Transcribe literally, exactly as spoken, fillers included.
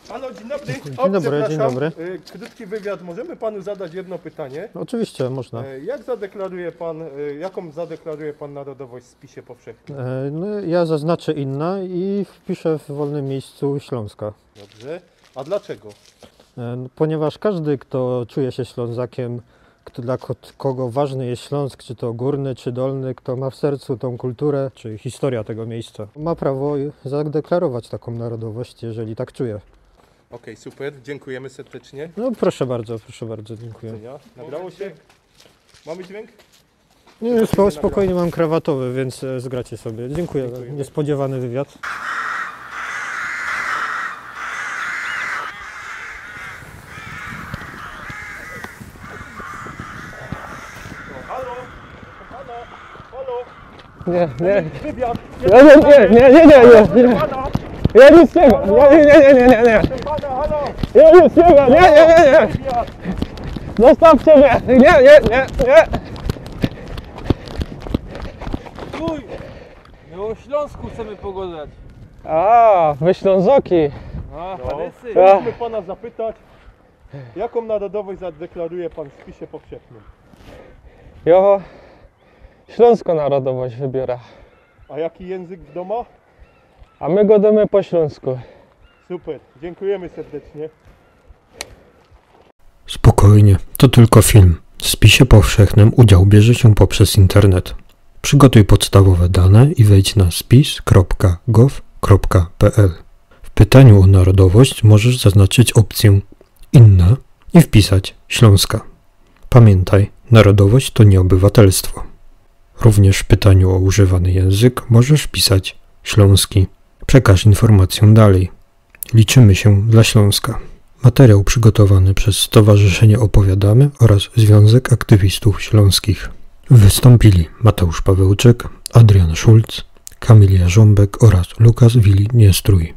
Halo, dzień dobry. Dzień dobry, dzień dobry. Y, krótki wywiad. Możemy panu zadać jedno pytanie? Oczywiście, można. E, Jak zadeklaruje pan, y, jaką zadeklaruje pan narodowość w spisie powszechnym? E, No, ja zaznaczę inna i wpiszę w wolnym miejscu Śląska. Dobrze. A dlaczego? E, no, Ponieważ każdy, kto czuje się Ślązakiem, kto, dla ko- kogo ważny jest Śląsk, czy to górny, czy dolny, kto ma w sercu tą kulturę, czy historia tego miejsca, ma prawo zadeklarować taką narodowość, jeżeli tak czuje. Okej, super. Dziękujemy serdecznie. No proszę bardzo, proszę bardzo, dziękuję. Nagrało się? Mamy dźwięk? Nie, spo- spokojnie, mam krawatowy, więc e, zgracie sobie. Dziękuję. Dziękujemy. Niespodziewany wywiad. Halo? Halo? Halo? Nie, nie. Wywiad. Ja nie, nie, nie, nie, nie, nie, nie. Pana. Ja nic nie wiem. Ja nie, nie, nie, nie, nie, nie. Pana, halo? Ja nic nie wiem. Nie, nie, nie, nie. Wywiad. Zostawcie mnie. Nie, nie, nie, nie. Stój! My o Śląsku chcemy pogadać. A, wy Ślązoki. A, No. Hadesy. Ja. Chcieliśmy pana zapytać, jaką narodowość zadeklaruje pan w spisie powszechnym? Jo, śląską narodowość wybiorę. A jaki język w domu? A my godamy po śląsku. Super. Dziękujemy serdecznie. Spokojnie, to tylko film. W spisie powszechnym udział bierze się poprzez internet. Przygotuj podstawowe dane i wejdź na spis kropka gov kropka pl. W pytaniu o narodowość możesz zaznaczyć opcję Inna i wpisać Śląska. Pamiętaj, narodowość to nie obywatelstwo. Również w pytaniu o używany język możesz wpisać Śląski. Przekaż informację dalej. Liczymy się dla Śląska. Materiał przygotowany przez Stowarzyszenie Opowiadamy oraz Związek Aktywistów Śląskich. Wystąpili Mateusz Pawełczyk, Adrian Schulz, Kamil Jarząbek oraz Lukas Wili Niestrój.